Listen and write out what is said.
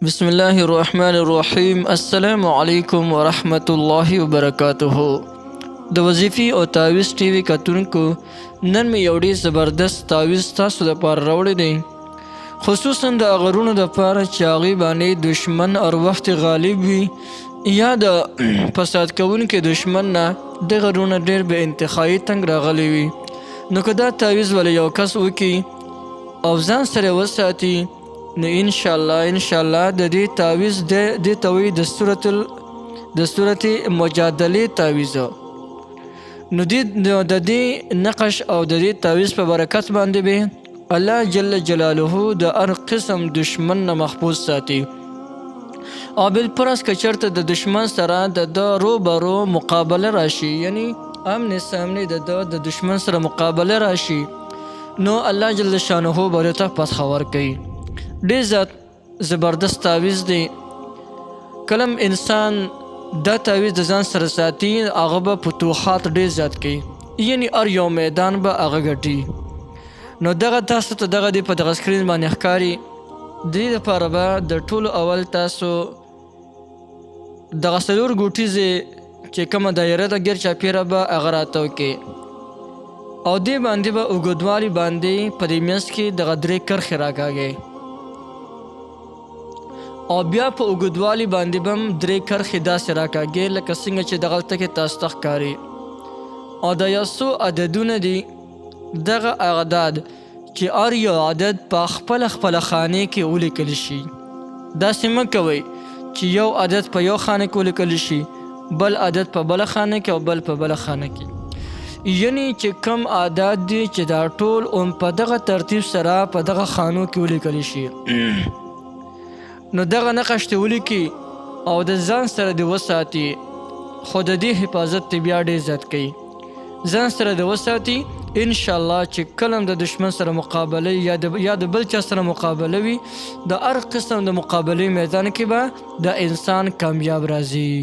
بسم الله الرحمن الرحیم. السلام علیکم ورحمت الله وبرکاته. د وظیفي او تعویذ ټي وي کتونکو، نن مې یو ډېر زبردست تعویذ تاسو دپاره راوړی دی، خصوصا د هغه وروڼو دپاره چې هغوی باندې دښمن هر وخت غالب وي یا د فساد کوونکي دښمن نه دغه وروڼه ډېر بې انتهایي تنګ راغلي وي. نو که دا تعویذ ولې یو کس وکړي او ځان سره وساتي، نو ان شاء الله، ان شاء الله د دې تعویذ د دې ته وایي د سورت مجادلې تعویذ. نو دې د دې نقش او د دې تعویذ په برکت باندې به الله جل جلاله د هر قسم دشمن نه محفوظ ساتي، او بالفرض که چېرته د دشمن سره د ده روبرو مقابله راشي، یعنی آمنې سامنې د ده د دشمن سره مقابله راشي، نو الله جل شانه به ورته فتح ورکوي. ډېر زیات زبردست تعویذ دی. کلم انسان دا تعویذ د ځان سره ساتي، هغه به فتوحات ډېر زیات کوي، یعنی هر یو میدان به هغه ګټي. نو دغه تاسو ته دغه دی په دغه سکرین باندې ښکاري. د دې لپاره به د ټولو اول تاسو دغه څلور ګوټیزې چې کومه دایره ده ګیر چاپېره به هغه راته وکړي، او دې باندې به اوږدوالي باندې په دې منځ کې دغه درې کرښې راکاږي، او بیا په اوږدوالي باندې به هم درې کرښې داسې راکاږي لکه څنګه چې دغلته کې تاسو ته ښکاري. او دا یو څو عددونه دي، دغه اعداد چې هر یو عدد په خپله خپله خانې کې ولیکل شي. داسې مه کوئ چې یو عدد په یو خانه کې ولیکل شي، بل عدد په بله خانه کې او بل په بله خانه کې، یعنی چې کم اعداد دي چې دا ټول هم په دغه ترتیب سره په دغه خانو کې ولیکل شي. نو دغه نقش دې ولیکي او د ځان سره دې وساتي، خو د دې حفاظت دې بیا ډېر زیات کوي، ځان سره دې وساتي. ان شاء الله چې کله هم د دشمن سره مقابله یا د بل چا سره مقابله وي، د هر قسم د مقابلې میدان کې به د انسان کامیاب راځي.